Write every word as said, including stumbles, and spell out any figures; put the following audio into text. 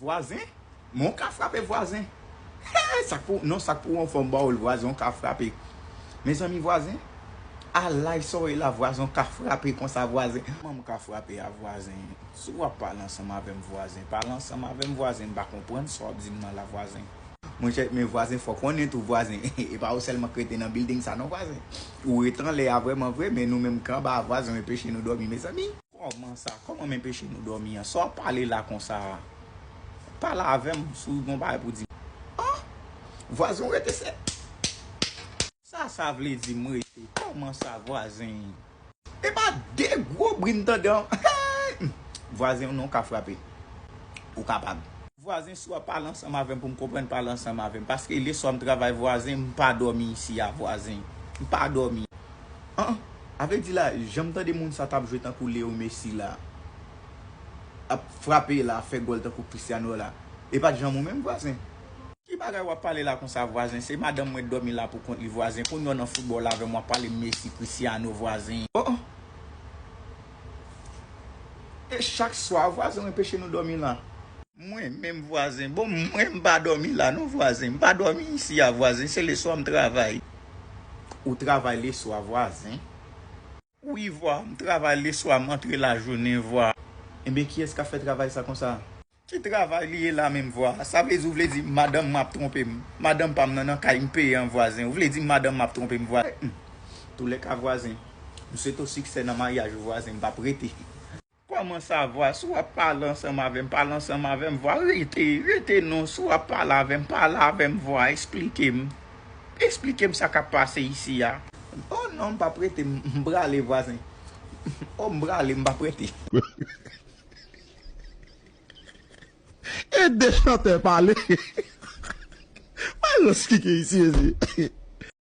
Vwazen? Men w ka frape vwazen. Hey, sa k pou, non, sa k pou w anfòm ba w l, vwazen, w ka frape. Mezanmi, vwazen, a laj sa w ye la, vwazen, w ka frape konsa, vwazen. Kòman m ka frape a, vwazen? Si w ap pale ansanm avè m, vwazen, pale ansanm avè m, vwazen, m pa konprann sa w ap di m nan la, vwazen. Monchè, men vwazen, fò konnen tou, vwazen. E pa ou sèlman k rete nan bilding sa non, vwazen. Ou rete anlè a vrèman vre, men nou menm k anba a, vwazen, w enpeche nou dòmi, mezanmi. Kòman sa? Kòman m enpeche nou dòmi an? Sa w ap pale la konsa a? Pale avè m si w gen yon bagay pou di m. Ah! Vwazen, w rete sè. Sa sa vle di m rete? Kòman sa, vwazen? E pa de gwo bri m tande an. Hey! Vwazen, non, w ka frape. Ou kapab. Vwazen, si w ap pale ansanm avè m pou m konprann, pale ansanm avè m. Paske leswa m travay, vwazen, m pa dòmi isi a, vwazen. M pa dòmi. An, a vle di la, jan m tande moun sa t ap jwe tankou Leo Messi la, ap frape la, ap fè gòl tankou Cristiano la, e pa t janm ou menm, vwazen? Ki bagay w ap pale la konsa, vwazen? Se madanm mwen t dòmi la pou kont li, vwazen. Kounye a w nan foutbòl avè m, w ap pale Messi, Cristiano, vwazen. Oh, oh. E chak swa, vwazen, w enpeche nou dòmi la. Mwen menm, vwazen. Bon, mwen, m pa dòmi la non, vwazen. M pa dòmi isi a, vwazen. Se leswa m travay. Ou travay leswa, vwazen? Wi, vwa. M travay leswa, m antre lajounen, vwa. Enben, kiyès k ap fè travay sa konsa? Ki travay li ye la menm, vwa? Sa vle di, ou vle di madanm mwen ap twonpe m? Madanm pa m nan, nan kay m peye an, vwazen. Ou vle di madanm mwen ap twonpe m, vwa? Hmm. Toulèka, vwazen, m swete w siksè nan maryaj ou, vwazen. M p ap rete. Kòman sa, vwa? Si w ap pale ansanm avè m, pale ansanm avè m, vwa. Rete, rete non. Si w ap pale avè m, pale avè m, vwa. Eksplike m. Eksplike m sa k ap pase isi a. Oh non, m p ap rete, m, m prale, vwazen. Oh, m prale, m p ap rete. E de chantè pale. Mwen, yo eksplike isi, isi.